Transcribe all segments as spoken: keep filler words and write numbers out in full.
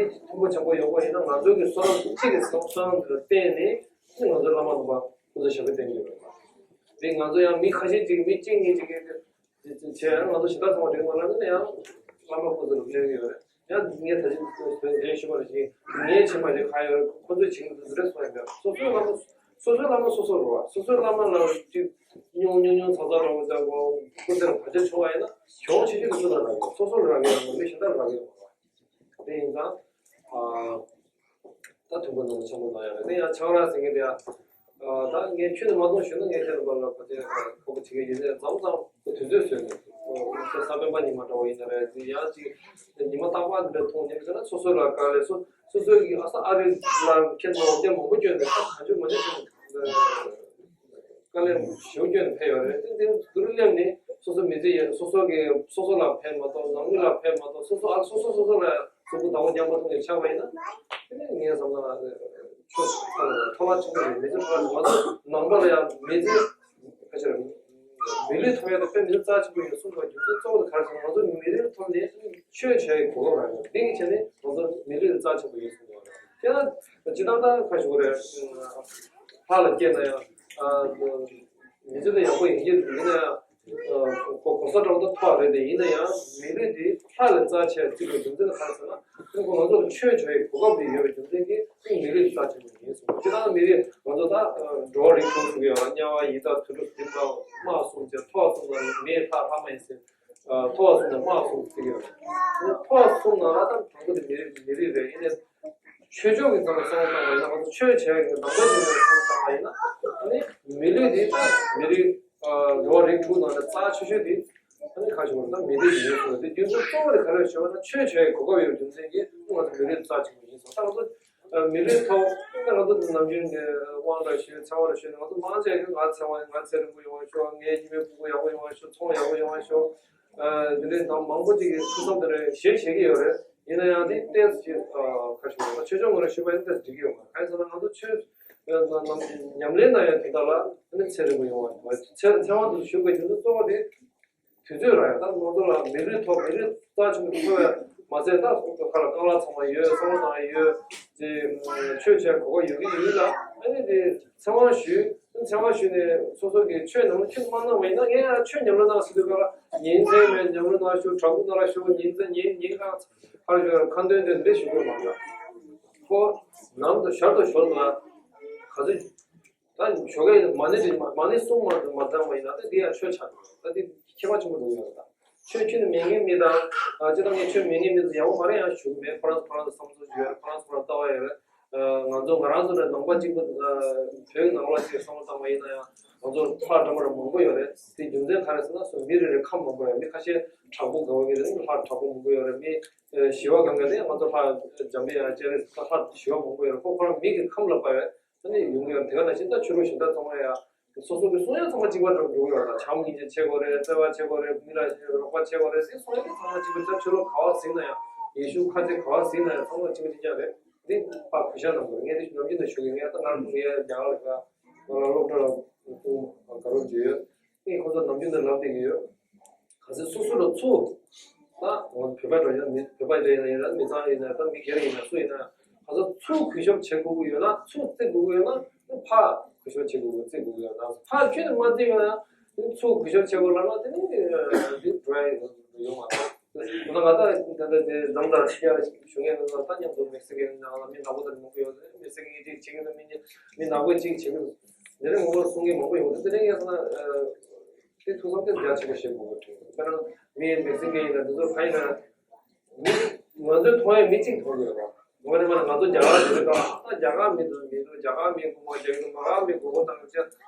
མཐུན་པོ་བྱམས་པོ་ཡོང་བ་ཡིན་ན། ང་ཚོའི་གི་བསོད་ནམས་གཅིག་གི་བསོད་བསོད་ནམས་དེ་ལ་བརྟེན་ནས་ང་ཚོའི་བླ་མ་དམ་པ་སྐུ་ཚེ་ཞབས་པད་བརྟན་གྱི་ཡོད་རེད། དེ་ང་ཚོ་ཡང་མི་ཁ་ཤས་ཅིག་མི་གཅིག་གཉིས་ཅིག་གིས་བྱས་ང་ཚོ་ཞེ་དྲག་ཚང་མ་འགྲིག་མ་ལབ་ན་ཡང་བླ་མ་སྐུ་ཚེ་ལ་གནོད་ཀྱི་ཡོད་རེད། ཡང་ངས་ད་ཅི་དེ་ཞུ་བ་ནང་བཞིན་ངའི་ཆེད་མ་རེད། ག་ཡོད་ཁོ་ཚོའི་བྱེད་ཀྱི་འདུག་རེད་སོང་ཡང་སོ་སོའི་བླ་མ། སོ་སོའི་བླ་མ་སོ་སོ་རེད་བ། སོ་སོའི་བླ་མ་ལ་ཅིག་ཉུང་ཉུང་ཉུང་ཚ་ཚ་རང་ཚ་གོ་སྐུ་ཚེ་ལ་བར་ཆད་བྱུང་བ་ཡིན་ན་གྱོང་ཆེ་ཆེ་གི་སུ་ལ་རག་གི་ཡོད། སོ་སོ་ལ་རག་གི་ཡོད། མི་གཞན་དག་ལ་རག་གི་ཡོད་མ་རེད་བ། དེ་ཡིན་ཙང་ཨ། ད་མཐུན་པ་ནང་ཆེན་པོ་ན་ཡང་རེད། དེ་ཡང་ཆང་རག་ཟེར་མཁན་དེ་ཡང་ད་ངས་ཁྱོན་ནས་མ་གཏོང་ཞུས་ན་ངས་ཁྱོད་ལ་པར་ལ་གོ་དེ་གོ་བ་བྱེད་མཁན་ཡིན་ནའི་མཚམས་མཚམས་ཁོ་དུས་ཚོད་བཟོས་ནས་ས་སྤེན་པ་ཉི་མ་འདྲ་བོ་ཡིན་ན་རེད། དེ་ཡང་ཅིག་ཉི་མ་རྟག་པར་འདི་འདྲ་མཐོང་ཉེ་ཟེར་ན་སོ་སོ་ལ་དཀའ་ལས། སོ་སོ་སོའི་གི་ཨ་ས་ཨ་རི་ལ་ཁྱེད་ཚོ་ལོག་སྟེ་མང་པོ་བསྐྱོན་ནས་ད་གང་བྱུང་མ་བྱུང་དཀའ་ལས་ཞེ་པོ་བསྐྱོན་ནས་ཕེབས་ཡོད་རེད། དེ་དེ་དུ་རུ་སླེབས་ནས་སོ་སོ་མི་ཚེ་ཡིན། སོ་སོ་གི་སོ་སོ་ལ་ཕན་མ་གཏོགས་ནང་མི་ལ་ཕན་མ་གཏོགས་སོ་སོ་ཨ་སོ་སོ་སོ་སོ་ལ་གཟུགས་པོ་ཟླ་བ་རྒྱང་པོ་མཐོང་ནས་ཆགས་པ་ཡིན་ན་དེ་ནས་ངས་བསམ་ན་ཆོས་ཐོག་ལ་ཐོབ་པ་ཆེན་པོ་རེད། མི་ཚེ་ཐོག་ལ་ང་ཚོ་ནང་པ་ལ་ཡང་མི་ཚེ་ཕལ་ཆེར་མི་ལུས་ཐོབ་ཡ་དེ་དཔེ་མི་ཚེ་རྩ་ཆེན་པོ་ཡིན་གསུངས་པ་རྒྱུ་མཚན་གཙོ་བོ་དེ་ག་རེ་ཟེར་ན་ང་ཚོ་མི་ལུས་ཐོབ་ནས་ཆོས་བྱ་ཡི་གོ་སྐབས་རག་ཡོད། དེ་གི་ཆ་ནས་ང་ཚོ་མི་ལུས་རྩ་ཆེན་པོ་ཡིན་གསུངས་པ་རེད། དེ་ན་སྤྱིར་བཏང་ད་ཁ་ཞུ་བ་རེད། ལྷ་ལ་སྐྱེས་ན་ཡང་མི་ཚེ་དེ་ཡག་པོ་ཡིན་གྱི་ཡིན་ན་ཡང་གོ་གོ་ས་འདྲ་བོ་ད་ཐོག་རེད། དེ་ཡིན་ན་ཡང་མི་ལུས་དེ་ལྷ་ལས་རྩ་ཆེ་བརྩི་དགོས་རྒྱུ་མཚན་ག་རེ་ཟེར་ན་ཁོ་ང་ཚོ་ལ་ཆོས་བྱ་ཡི་གོ་སྐབས་དེ་ཡོད་པའི་རྒྱུ་མཚན་གྱིས་མི་ལུས་རྩ་ཆེན་པོ་ཡིན་གསུངས། སྤྱིར་བཏང་མི་རིགས་ང་ཚོ་ད་འགྲོ་བ་རིགས་དྲུག་ཟེར་གྱི་ཡོད་ལ། དམྱལ་བ་ཡི་དྭགས་དུད་འགྲོ་འདི་འདྲ་དམག་གསུམ་བྱས། ཐོག་གསུམ་ལ་མེ་ཐག་ལྷ་མ་ཡིན་ཟེར། ཐོག་གསུམ་ལ་དམག་གསུམ་ཟེར་གྱི་ཡོད་ལ། ཐོག་གསུམ་ནང་ལ་ད་དང་པོ་དེ་མི་རིགས་མི་རིགས་རེད། ཡིན་ནའི་ཆོས་ཕྱོགས་ཀྱི་ཐོག་ནས་བསམ་བློ་བཏང་བ་ཡིན་ན། ང་ཚོ་ཆོས་བྱས་ཀྱི་ནང་པ་ཞིག་ནས་བསམ་བློ་བཏང་བ་ཡིན་ན། ཨ་ནི་མི་ལུས་དེ་ད་མི་རིགས་འགྲོ་བ་རིགས་དྲུག་ནང་ནས་རྩ་ཆེ་ཤོས་དེ་ཨ་ནི་ག་ཞུ་བ་ད་མི་རིགས་ཡིན་ཟེར་བ་དེ། རྒྱུ་མཚན་གཙོ་བོ་དེ་ག་རེ་ཞུ་བ་ན་ཆོས་བྱས་གོ་སྐབས་ཡོད་རྒྱུ་མཚན་གྱིས་ང་ཚོ་མི་རིགས་རྩ་ཆེན་པོ་ཡིན་ཟེར། ད་ང་ཚོ་མི་ལུས་ཐོག་ད་ང་ཚོ་ནམ་རྒྱུན་གྱི་དབང་འདྲ་ཞུས། ཚེ་དབང་འདྲ་ཞུས་ནས་ང་ཚོ་མང་ཆེ་གིས་ང་ཚེ་དབང་ཡིན། ང་ཚེ་རིང་པོ་ཡོང་བ་ཤོག་ངའི་ཉི་མའི་ཕྲུ་གུ་ཡག་པོ་ཡོང་བ་ཤོག་ཚོང་ཡག་པོ་ཡོང་བ་ཤོག་འདི་འདྲའི་ནང་མང་པོ་ཅིག་གིས་ཐུགས་བསམ་དེ་འདྲ་བཞེས་བཞེས་ཀྱི་ཡོད་རེད། ཡིན་ན་ཡང་དེ་ཏོག་ཙམ་ཅིག་ཁ་ཤོར་བ། ཆོས་ཕྱོགས་ངོས་ནས་ཞུས་པ་ཡིན་ན་ཏོག་ཙམ་འགྲིག་གི་ཡོད་མ་རེད། གང་ཡིན་ཟེར་ན་ང་ཚོ་ཆོས་ཉམས་ལེན་གནང་ཡ་དེ་དག་ལ་ཨ་ནི་ཚེ་རིང་པོ་ཡོང་བ་རེད། ཚེ་ཚེ་དབང་དུ་ཞུགས་པའི་རྒྱུ་མཚན་གཙོ་བོ་དེ་དུས་ཚོད་རག་ཡ། ད་ང་ཚོ་ལ་མི་ལུས་ཐོག་མི་ལུས་རྩ་ཆེན་པོ་ཐོབ་ཡ་མ་ཟད། ད་ཁ་ལ་རྐང་ལག་ཚང་མ་ཡོད། བསམ་བློ་བཏང་ཡ་ཡོད། དེ་ཆོས་བྱེད་གོ་སྐབས་ཡོད་ཀྱི་ཡོད་ལ། ཨ་ནི་དེ་ཚེ་དབང་ཞུས། ཚེ་དབང་ཞུས་ནས་སོ་སོ་གི་ཆོས་ནང་ལ་ཁྱོན་མ་གནང་བ་ཡིན་ན། ངས་ཡང་ཆོས་ཉམས་ལེན་གནང་ཟེར་དུས་སྐབས་ལ་ཉིན་མཚན་མེད་ཉམས་ལེན་གནང་ཞུ། དྲག་པོ་གནང་ར་ཞུ། ཉིན་མཚན་ཉིན་ཉིན་གང་ཧར་ཞུ། ཁ་འདོན་དེ་འདྲ་ཞུ་དགོས་མ་རེད། ཁོ་ནམ་དུ་ཞར་དུ་ཞོར་དུ་ལ་ག་ཚོད་ད་ཞོགས་ཀས་མ་ཎི་དེ་མ་ཎི་གསུང་མ་མ་བཏང་བ་ཡིན་ན་ད་དེ་ཡང་ཆོས་ཆགས་འགྲོ། ད་དེ་ཁྱད་པར་ཆེན་པོ་འགྲོ་གི་ཡོད་རེད། ད་ཆོས་ཁྱོན་ནས་མེད་མཁན་མི་དང་། ཨ་ཅི་ད་ངས་ཆོས་མེད་མཁན་མི་ཚོ་ཡག་པོ་མ་རེད་ཡང་ཞུ་གི་མེད། ཁོ་རང་ཁོ་རང་ཚོ་བསམ་ཚུལ་ཡོད་རེད། ཁོ་རང་ཚོ་ཁོ་རང་ལྟ་བ་ཡོད་རེད། ང་ཚོ་ང་རང་ཚོ་ནས་ནང་པ་གཅིག་པུ་བོད་ནང་ལ་ཅིག་བསམ་བློ་བཏང་བ་ཡིན་ན་ཡང་ང་ཚོ་ལྷ་འདྲ་མི་འདྲ་མང་པོ་ཡོད་རེད། དེ་རྒྱུ་མཚན་ག་རེ་ཟེར་ན་སོ་མི་རེ་རེ་ཁམས་མང་པོ་ཡོད། མི་ཁ་ཤས་དྲག་པོ་དགའ་བོ་ཡོད་རེད། ལྷ་དྲག་པོ་མང་པོ་ཡོད་རེད། མི་ཞི་བ་སྒང་ག་ནས་ང་ཚོ་ལྷ་འཇམ་པའི་དབྱངས་སྤྱན་རས་གཟིགས་ལྷ་ཞི་བ་མང་པོ་ཡོད་རེད། ཁོ་ཁོ་རང་མི་གི་ཁམས་ལ་དཔག་ཡོད། ཨ་ནི་ཡོང་གི་ཡོད། དེ་ག་ནང་བཞིན་ད་ཆོས་ལུགས་གཞན་དག་ཚང་མ་ཡང་སོ་སོ་གི་གསུང་ཡ་ཚང་མ་གཅིག་པ་འགྲོ་གི་ཡོད་ལ། བྱམས་སྙིང་རྗེ་བྱེད་དགོས་རེད། བརྩེ་བ་བྱེད་དགོས་རེད། མི་ལ་རོགས་པ་བྱེད་དགོས་རེད། དེ་གསུང་ཡ་དེ་ཚང་མ་གཅིག་པ། ད་ཆོས་ལུགས་ག་པར་གཟིགས་ན་ཡང་། ཡེ་ཤུ་ཁ་ཆེ་ག་པར་གཟིགས་ན་ཡང་ཚང་མ་གཅིག་པ་གཅིག་རྐྱང་རེད། འདི་ཕར་གུས་ཞབས་གནང་དགོས་རེད། ངས་དེ་ནམ་རྒྱུན་ནས་ཞུ་གི། ངས་ད་ང་ངའི་རྒྱ་གར་ལ་ང་ལ་སློབ་གྲྭ་ལ་དགའ་རབ་བྱས་ཡོད། ངས་ཁོ་ཚོ་ནམ་རྒྱུན་ནས་ལབ་བསྡད་ཀྱི་ཡོད། གལ་སྲིད་སོ་སོ་ལ་ཚུར་ད་ང་བོད་པ་འདྲ་ཡིན་ན། མི་བོད་པ་འདྲ་ཡིན་ན་ཡིན་ན། མི་ཚང་ཡིན་ན། ད་མི་སྒེར་ཡིན་ན། སུ་ཡིན་ན་གལ་སྲིད་ཚུར་གུས་ཞབས་བྱེད་དགོས་ཀྱི་ཡོད་ན། ཚུར་བརྩི་དགོས་ཀྱི་ཡོད་ན་ཕར་གུས་ཞབས་བྱེད་དགོས་ཀྱི། བརྩི་དགོས་ཀྱི་ཡོད་ན། ཕར་ཁྱོན་ནས་མ་བརྩི་ཡོད་ན་ཚུར་གུས་ཞབས་བྱེད་དགོས་ལབ་ན་དེ་ནི་འདི་འགྲོ་ཡ་ཡོད་མ་རེད། ད་ང་ད་ད་ད་དེ་འཛོམས་དང་ཆིག་ཡ་ཞུ་མཁན་ཚོ་ད་མཉམ་དུ་མེག་སི་ཀན་ནང་ལ་མི་ནག་པོ་དང་མང་པོ་ཡོད་རེད། མེག་སི་ཀན་གཅིག་བྱེད་མཁན་དང་མི་མི་ནག་པོ་གཅིག་བྱེད་མཁན་དེ་རིང་ངོ་མ་གསུང་མཁན་མང་པོ་ཡོད་རེད། དེ་རིང་ཡང་ན་དེ་ཐུགས་བསམ་དེ་རྒྱ་ཆེན་པོ་བཞེས་དགོས་པ་རེད། དཔེར་ན་མི་མེག་སི་ཀན་ཡིན་ན་འདི་ཚོ་ག་ཡིན་ན་མི་ང་ཚོའི་མཐོང་ཡ་མི་གཅིག་མཐོང་གི་རེད་པ། ང་རེ་མ་ང་ཚོ་རྒྱ་གར་འདི་རེད་པ། ད་རྒྱ་གར་མི་འདུག་མི་འདུག་རྒྱ་གར་མི་དགོས་མ་རྒྱ་གར་མ་ག་མི་དགོས་མ་དང་ཅི།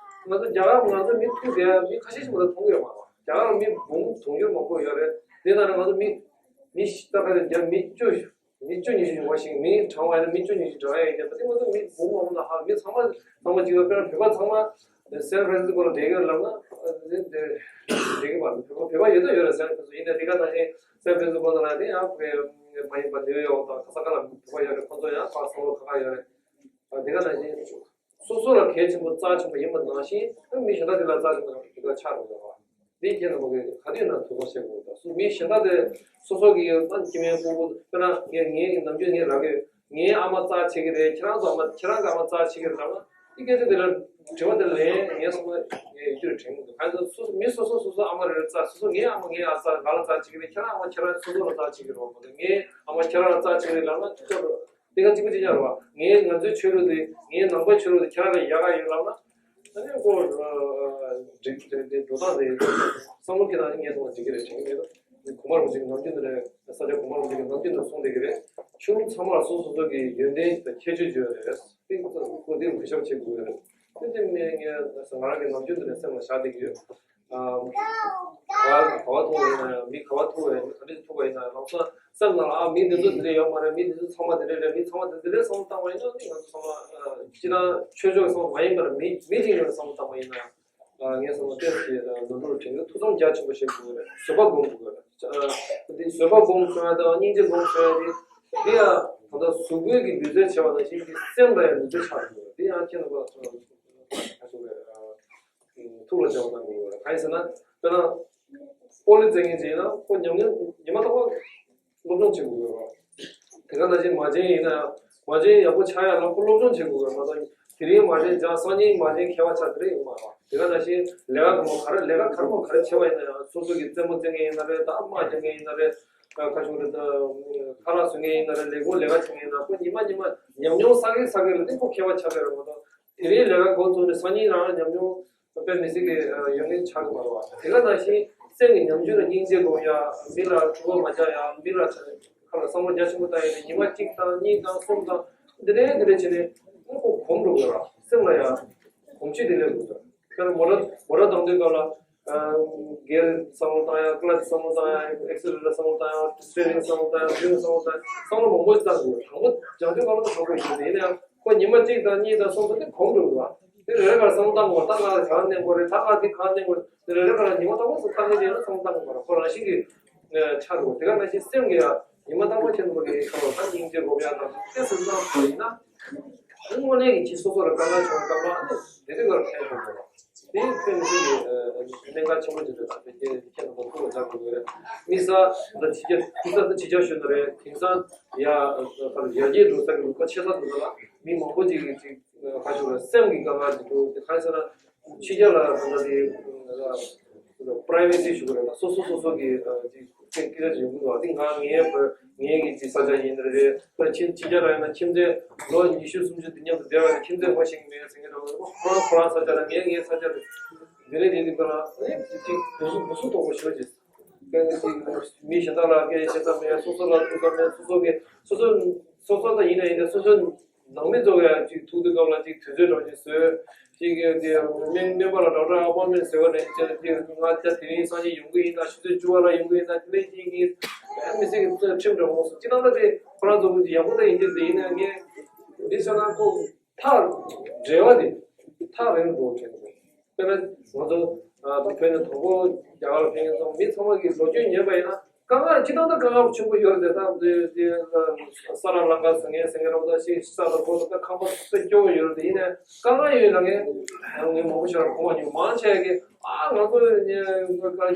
ང་ཚོ་རྒྱ་གར་ང་ཚོ་མི་ཐུག་བསྡད་ཡ་མི་ཁ་ཤས་ཤིག་མ་གཏོགས་མཐོང་གི་ཡོད་མ་རེད། རྒྱ་གར་མི་འབུམ་དུང་ཕྱུར་མང་པོ་ཡོད་རེད། དེ་ན་ར་ང་ཚོ་མི་མི་ཤི་ད་ག་རེ་རྒྱ་མི་བཅུ་མི་བཅུ་ཉི་ཤུ་ཡོང་བ་ཞིག་མི་གྲངས་བ་ཡིན་ན་མི་བཅུ་ཉི་ཤུ་གྲངས་ཡ་ཡིན་ཀྱང་ད་དེ་ང་ཚོ་མི་འབུམ་མང་པོ་ལ་ཧ་མི་ཚང་མ་ཚང་མ་གཅིག་ལ་དཔེར་ན་བོད་པ་ཚང་མ་སན་ཧྥ་རན་སི་སྐོ་ལ་བསྡད་ཀྱི་ཡོད་ལབ་ན་དེ་དེ་བསྡད་ཀྱི་མ་རེད། བོད་པ་བོད་པ་ཡོད་ད་ཡོད་རེད། སན་ཧྥ་རན་སི་ཡིན་ན་དེ་ག་ནང་བཞིན་སན་ཧྥ་རན་སི་སྐོ་ལ་ན་དེ་ཡང་བོད་མ་ཡིན་པ་ནིའུ་ཡོག་དང་ག་ས་ག་ལ་བོད་པ་ཡོད་རེད། ཁོ་ཚོ་ཡང་ཕར་བསམ་བློ་ཁ་ཁ་ཡོད་རེད། དེ་ག་ནང་བཞིན་སོ་སོ་ལ་གལ་ཆེན་པོ་རྩ་ཆེན་པོ་ཡིན་པ་ནང་བཞིན་མི་གཞན་དག་དེ་ལ་རྩ་ཆེན་པོ་ཡོད་པ་ཆགས་འགྲོ་གི་ཡོད་རེད། འདི་ཁྱེད་རང་ཚོ་གི་ག་དུས་ན་ཐུགས་ཁུར་བཞེས་དགོས་འདུག་སུ་མི་གཞན་དག་དེ་སོ་སོ་གི་ད་སྐྱེ་དམན་ཕྲུ་གུ་དཔེར་ན་ངས་ངས་ནམ་རྒྱུན་ངས་ལབ་ཀྱི་ཡོད། ངའི་ཨ་མ་རྩ་ཆེ་གི་རེད། ཁྱེད་རང་ཚོ་ཨ་མ་ཁྱེད་རང་གི་ཨ་མ་རྩ་ཆེ་གི་རེད་ལབ་ན། འདི་སྐད་ཆ་འདི་ལ་དྲི་བ་འདི་ལན་ངས་གསུངས་ན་ངས་ཡིད་ཆེས་དྲན་གི་འདུག་གང་ཟེར་སོ་སོ་མི་སོ་སོ་སོ་སོ་ཨ་མ་རེ་རེ་རྩ་སོ་སོ་ངའི་ཨ་མ་ངའི་ཨ་རྩ་ང་ལ་རྩ་ཆེ་གི་རེད། ཁྱེད་རང་ཨ་མ་ཁྱེད་རང་སོ་སོ་ལ་རྩ་ཆེ་གི་རེད་བ། མ་གཏོགས་ངའི་ཨ་མ་ཁྱེད་རང་ལ་རྩ་ཆེ་གི་རེད་ལབ་ན་ཅི་ལྟར་དེ་ག་གཅིག་པ་གཅིག་རྐྱང་རེད་བ། ངའི་ང་ཚོའི་ཆོས་ལུགས་དེ་ངའི་ནང་པའི་ཆོས་ལུགས་དེ་ཁྱེད་རང་ལ་ཡག་ག་ཡོད་ལབ་ན། ཨ་ནི་ཁོ་འགྲིག་འགྲིག་འགྲིག་འགྲོ་སྟངས་དེ་བསམ་བློ་ཁྱེད་རང་ངས་གཏོང་བ་འགྲིག་གི་རེད་དྲན་གི་མེད། གོང་མ་རིན་པོ་ཆེ་གི་ནམ་རྒྱུན་དུ་རེད། ས་སྐྱ་གོང་མ་རིན་པོ་ཆེ་གི་ནམ་རྒྱུན་དུ་གསུངས་བསྡད་ཀྱི་རེད། ཆོས་ལུགས་ཚང་མར་སོ་སོ་སོ་གི་ཡོན་ཏན་དང་ཁྱད་ཆོས་ཡོད་རེད། དེ་ཁོ་དེ་གུས་ཞབས་བྱེད་དགོས་ཡོད་རེད། དེ་དེ་ངས་ངས་ང་རང་གི་ནམ་རྒྱུན་དུ་རེད་སེམས་ལ་བཞག་བསྡད་ཀྱི་ཡོད། ཨ། ག་བ་ག་བ་ཐུག་པ་ཡིན་ན་ཡང་མི་ག་བ་ཐུག་པ་ཡིན་ན་ག་འདྲས་ཐུག་པ་ཡིན་ན་ཡང་ལམ་སང་སེམས་ནང་ལ་ཨ་མི་འདི་ཚོ་འདི་འདྲས་ཡོད་མ་རེད། མི་འདི་ཚོ་ཚང་མ་འདི་འདྲས་རེད། མི་ཚང་མ་འདི་འདི་འདྲས་བསམ་བློ་བཏང་བ་ཡིན་ན་ནི་ང་ཚོ་ཚང་མ་ཨ་སྤྱིར་བཏང་ཆོས་ཕྱོགས་བསམ་བློ་མ་ཡིན་པར་མི་མི་གཅིག་ཡོད་བསམ་བློ་བཏང་བ་ཡིན་ན་ཡང་། ཨ་ངས་བསམ་བློ་ཏོག་ཙམ་ནོར་འཁྲུལ་དྲན་གྱི་ཐུགས་བསམ་རྒྱ་ཆེན་པོ་བཞེས་དགོས་རེད། བཟོད་པ་སྒོམ་དགོས་རེད། ཨ་འདི་བཟོད་པ་སྒོམ་སོང་ཡ་དང་སྙིང་རྗེ་སྒོམ་སོང་ཡ་དེ་འདི་ཡང་ད་ལྟ་གཟུགས་པོའི་གི་ལུས་རྩལ་བྱེད་པ་ནང་བཞིན་གྱི་སེམས་ལ་ཡང་ལུས་རྩལ་ཆགས་དགོས་རེད། འདི་ཡང་ཁྱེད་རྣམ་པ་ཨ་ཁ་ཤོ་རེད། ཨ་ཐུགས་ལ་འཇགས་པ་གནང་དགོས་རེད། གང་ཡིན་ཟེར་ན་དཔེར་ན་སྤོ་ལོ་རྩེད་མཁན་ཅིག་ཡིན་ན་ཁོ་ཉམས་མྱོང་ཉི་མ་རྟག་པར་སློབ་སྦྱོང་བྱེད་དགོས་ཡོད་རེད། དེ་ག་ནང་བཞིན་མ་བྱན་ཡིན་ན་ཡང་མ་བྱན་ཡག་པོ་ཆགས་ཡག་ལ་ཁོ་སློབ་སྦྱོང་བྱེད་དགོས་ཡོད་མ་གཏོགས་དེ་རིང་མ་བྱན་སྦྱངས་སང་ཉིན་མ་བྱན་མཁས་པ་ཆགས་དེ་རིང་ཡོང་མ་རེད། དེ་ག་ནང་བཞིན་ལས་ཀ་གང་མང་ག་རེ་ལས་ཀ་ག་རེ་མང་ག་རེ་བྱས་པ་ཡིན་ན་ཡང་སོ་སོ་གི་རྩེད་མོ་རྩེད་མཁན་ཡིན་ན་རེད། ད་དམག་རྒྱག་མཁན་ཡིན་ན་རེད། ཁ་ཤོ་རེད། ད་ཁ་ལག་བཟོ་མཁན་ཡིན་ན་རེད། ལས་ཁུངས་ལས་ཀ་བྱེད་མཁན་ཡིན་ན་ཁོ་ཉི་མ་ཉི་མ་ཉམས་མྱོང་བསགས་གིན་བསགས་གིན་ལ་དེ་ཁོ་མཁས་པ་ཆགས་པ་རེད་མ་གཏོགས་དེ་རིང་ལས་ཀ་འགོ་བཙུགས་ནས་སང་ཉིན་རང་ཉམས་མྱོང་དཔེ་མི་སྲིད་ཀྱི་ཡོང་མཁན་ཆགས་ཀྱི་མ་རེད་བ། དེ་ག་ནང་བཞིན་སེམས་ཀྱི་ཉམས་འགྱུར་ལ་སྙིང་རྗེ་སྒོམ་ཡ། མི་ལ་འཁྲུལ་པ་མ་རྒྱག་ཡ། མི་ལ་ཁ་ལ་བསམ་བློ་རྒྱ་ཆེན་པོ་བཏང་ཡ་ནི་ཉི་མ་གཅིག་དང་གཉིས་དང་གསུམ་དང་འདི་འདྲའི་འདི་འདྲའི་བྱས་ནས་ཁོ་གོམས་འགྲོ་དགོས་ར། སེམས་ལ་ཡ་གོམས་གཤིས་དེ་སླེབས་དགོས་ར། དཔེར་ན་མོ་ཊ་མོ་ཊ་བཏང་དུས་སྐབས་ལ་སྒེར་བསམ་བློ་བཏང་ཡ། ཀི་ལ་ཅི་བསམ་བློ་བཏང་ཡ། ཨེག་སི་ལི་ཊར་བསམ་བློ་བཏང་ཡ། སི་ཊི་ཡ་རིང་བསམ་བློ་བཏང་ཡ། བྷི་རེག་བསམ་བློ་བཏང་ཡ། བསམ་བློ་མང་པོ་ཞིག་བཏང་དགོས། དང་པོ་སྦྱང་དུས་སྐབས་ལ་ད་གོམས་པ་ཡོད་དེ་ཡིན་ན་ཡང་ཁོ་ཉི་མ་གཅིག་དང་གཉིས་དང་གསུམ་དང་དེ་གོམས་འགྲོ་དགོས། དེ་རེ་རེ་བར་བསམ་བློ་བཏང་དགོས། ད་ང་ལ་གང་གནས་དགོས་རེད། ད་ང་འདི་གང་གནས་དགོས་རེད། དེ་རེ་རེ་བར་ཉི་མ་རྟག་པར་སུ་བཏང་གི་ཡོད་ན་བསམ་བློ་བཏང་དགོས་པ་རེད། ཁོ་རང་བཞིན་གྱིས་ཆགས་འགྲོ། དེ་ག་ནང་བཞིན་སེམས་ཀྱི་ཡང་ཉི་མ་རྟག་པར་ཁྱེད་རྣམ་པ་གི་ཁ་ལ་ད་སྙིང་རྗེ་སྒོམ་ཡག་དང་དེ་སེམས་བཏང་དགོས་ཡིན་ན། དངོས་གནས་ཀྱི་ཁྱེད་སོ་སོ་ལ་དཀའ་ངལ་བྱུང་བའི་སྐབས་ལ་ཨ་ནི་དེ་རིང་ལ་ཕན་ཐོགས་དགོས་པ། དེ་ཕན་ཚུན་གྱི་གནད་འགག་ཆེན་པོ་ཅིག་རེད། ད་དེ་ཁྱེད་ཁྱེད་རྣམ་པ་ཐུགས་ལ་འཇགས་དགོས་ཀྱི་རེད། དམིགས་བསལ་ད་ཕྱི་རྒྱལ་དམིགས་བསལ་ད་ཕྱི་རྒྱལ་ཞུ་ན་རེད། དེང་སང་ཡ་ད་ཡར་རྒྱས་འགྲོ་ས་གི་ལུང་པ་ཆེ་ས་འདུག་ས་ལ་མི་མང་པོ་ཅིག་གིས་ཅིག་ཁ་ཤོར་བའི་སེམས་ཀྱི་དཀའ་ངལ་ཅིག་འདུག་དེ་གང་ཡིན་ཟེར་ན། ཕྱི་རྒྱལ་ལ་ད་ལྟ་དེ་པ་རའི་ཝེ་སི་ཞུ་དགོས་རེད། ད་སོ་སོ་སོ་སོ་གི་ཅིག་སྐད་ཆ་ཅིག་ཡོང་གི་འདུག་དེ་ང་ངའི་བུ་ངའི་གི་ཅིག་ས་ཆ་ཡིན་རེད། ད་ཕྱི་ཕྱི་རྒྱལ་ལ་ཡིན་ན་ཁྱིམ་མཚེས་ལོ་ཉི་ཤུ་སུམ་ཅུ་དེ་མཉམ་དུ་བསྡད་པ་ཡིན་ན་ཁྱིམ་མཚེས་ངོ་ཤེས་ཀྱི་མེད་ཟེར་གྱི་འདུག་ཁོ་རང་ཁོ་རང་ས་ཆ་རེད། ངའི་ངའི་ས་ཆ་རེད། དེ་རེད། དེ་དེ་ཁོ་རང་ཅིག་དུས་སུ་དུས་སུ་དོག་པོ་ཞེ་པོ་ཅིག་སྐད་ཆ་ཅིག་མི་གཞན་དག་ལ་སྐད་ཆ་བཤད་ས་མེད། སོ་སོ་ལ་ཐུག་ས་མེད། སོ་སོ་གི་སོ་སོ་སོ་སོ་ད་ཡིན་ན་ཡིན་ན་སོ་སོ། ནང་མི་ཚོ་ཡང་ཅིག་ཐུག་དུས་སྐབས་ལ་ཅིག་དུས་ཚོད་འདྲ་བོ་ཅིག་བཟོས། ཅིག་གི་དེ་སྨན་སྨན་པ་ལ་འདྲ་འདྲ་ཨ་པོ་མེན་བཟོས་པ་རེད། ཅེས་ཅིག་ང་ད་དེ་རིང་སང་ཉིན་ཡོང་གི་ཡིན་ད། ཆུ་ཚོད་བཅུ་པ་ལ་ཡོང་གི་ཡིན་ད། དེ་ལས་ཅིག་གི་མི་སེར་གྱི་ཚོས་ཁྲིམས་འདྲ་བོ་སོང་ཅིག་ན་ད་དེ་ཁོ་རང་ཚོ་གི་ཡག་པོ་ད་ཡིན་གྱི་དེ་ཡིན་ན་ངས་འདི་ཟེར་ན་ཁོ་ཐག་འབྲེལ་བ་དེ་ཐག་རིང་དུ་འགྲོ་དྲན་འདུག་དཔེར་ན་ང་ཚོ་ད་བོད་ནས་དང་པོ་རྒྱ་གར་ལ་ཕེབས་མཁན་ཚོ་མི་ཚང་མ་གི་ལོ་རྒྱུས་ཉན་པ་ཡིན་ན། དཀའ་ངལ་སྤྱིར་བཏང་ད་དཀའ་ངལ་ཆེན་པོ་ཡོད་རེད་དེ། ད་དེ་དེ་ས་ར་ལམ་ཁ་ཟེར་མཁན་ཟེར་མཁན་རེད་པ། ད་ཞིག་ས་དང་སྒོ་དང་ཁང་པ་དཔེ་སྐྱོ་བོ་ཡོད་རེད་དེ། ཡིན་ནའི་དཀའ་ངལ་ཡོད་ལབ་མཁན་ཡང་ངས་མང་པོ་ཞིག་ལ་གོ་མ་མྱོང་། མང་ཆེ་གི་ཨ་ང་ཚོ་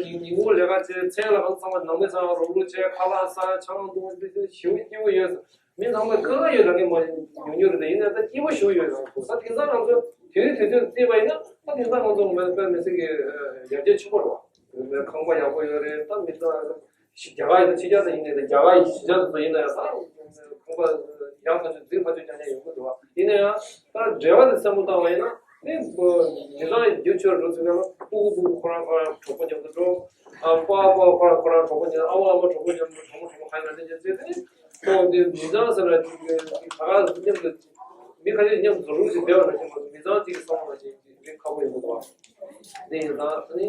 ཉིན་ཉིན་གུང་ལས་ཀ་བྱས། མཚན་ལ་ང་ཚོ་ཚང་མ་ནང་མི་ཚང་མ་རུབ་རུབ་བྱས། ཁ་ལག་ཟ། ཆང་འཐུང་། དེ་དེ་ཞེ་པོ་སྐྱིད་པོ་ཡོད། མི་ཚང་མས་དཀའ་ངལ་ཡོད་ལབ་མཁན་མང་ཉུང་ཉུང་རེད་དེ། ཡིན་ནའི་ད་སྐྱིད་པོ་ཞེ་པོ་ཡོད་རེད། ད་དེང་སང་ང་ཚོ་དུས་རེ་དུས་ཚོད་བརྩིས་པ་ཡིན་ན་ད་དེང་སང་ང་ཚོ་མི་དཔེ་མི་སྲིད་ཀྱི་ཡར་རྒྱས་ཆེན་པོ་རེད་པ། ཁང་པ་ཡག་པོ་ཡོད་རེད། ད་མི་ཚང་རྒྱ་གར་ཡིན་ན་ཕྱི་རྒྱལ་ས་ཡིན་ནའི་ད་རྒྱ་གར་ཡི་གཞིས་ཆགས་དེ་ཚོ་ཡིན་ན་ཡང་ད་ཁང་པ་ཡག་ཐག་ཆོད་རྫིག་ཐག་ཆོད་རྐྱང་རྐྱང་ཡོང་གི་འདུག་པ། ཡིན་ན་ཡང་ད་འབྲེལ་བ་དེ་སེན་མོ་བཏང་བ་ཡིན་ན་ནི་མི་ཚང་རྒྱུ་ཆོས་འགྲོ་ཚུལ་ལ་སྤུ་གུ་སྤུ་གུ་ཁོ་རང་ཁོ་རང་གྲོགས་པོ་མཉམ་དུ་འགྲོ། ཨ་ཕ་ཕ་ཁོ་རང་ཁོ་རང་གྲོགས་པོ་མཉམ། ཨ་མ་ཨ་མ་གྲོགས་པོ་མཉམ་དུ། གྲོགས་མོ་གྲོགས་མོ་གང་ཡིན་ན་དེ་འདྲ་བྱས་ཏེ་ནི་ཁོང་དེ་མི་ཚང་ཟེར་ན་ད་ག་མཉམ་དུ་མི་ཁ་ཤས་མཉམ་དུ་འགྲོ་ལུགས་ཅིག་བསྡད་པ་ནང་བཞིན་མི་ཚང་གཅིག་གི་སོང་བ་ནང་བཞིན་རིགས་ཁག་པོ་ཡོང་གི་འདུག་པ། དེ་ཡིན་ཙང་ནི་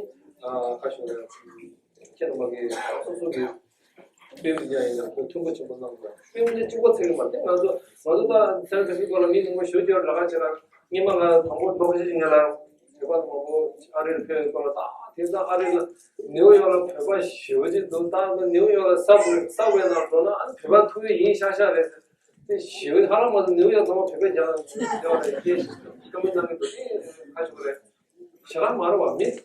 ཁ་ཤས་རེད། ཁྱེད་རྣམ་པ་གིས་སོ་སོ་གི་དཔེ་མི་སྙིང་ཡིན་ན་ཁོ་མཐུན་པོ་ཆེན་པོ་གནང་དགོས། དཔེ་མི་སྙིང་གཅིག་པ་ཚིག་གི་མ་རེད། ང་ཚོ་ང་ཚོ་ད་ཚན་རིག་པ་ལ་མི་ཉུང་པོ་ཞུ་རྒྱུར་ལ་ཁ་བྱེད་ན་སྔོན་མ་ང་དང་པོ་རྡོ་རྗེ་ངས་ལ་བོད་པ་མང་པོ་ཨ་རི་ལ་ཕེབས་ཡོད་སྐོར་ལ། ད་དེང་སང་ཨ་རི་ལ་ནིའུ་ཡོག་ལ་བོད་པ་ཞེ་པོ་ཅིག་འདུག་ད་ནིའུ་ཡོག་ལ་ས་བྷེ་ས་བྷེ་ནང་འགྲོ་ན་ཨ་ནི་བོད་པ་ཐུག་གི་ཡིན་ཤག་ཤག་རེད། དེ་ཞེ་པོ་ཧ་ལམ་མ་ནིའུ་ཡོག་ཚང་མ་བོད་པས་རྒྱག་རྒྱག་རེད། སྐད་ཆ་བཀའ་མོལ་གནང་གི་འདུག་དེ་ཁ་ཤོར་རེད། ཞེ་དྲག་མ་རེད་བ། མི་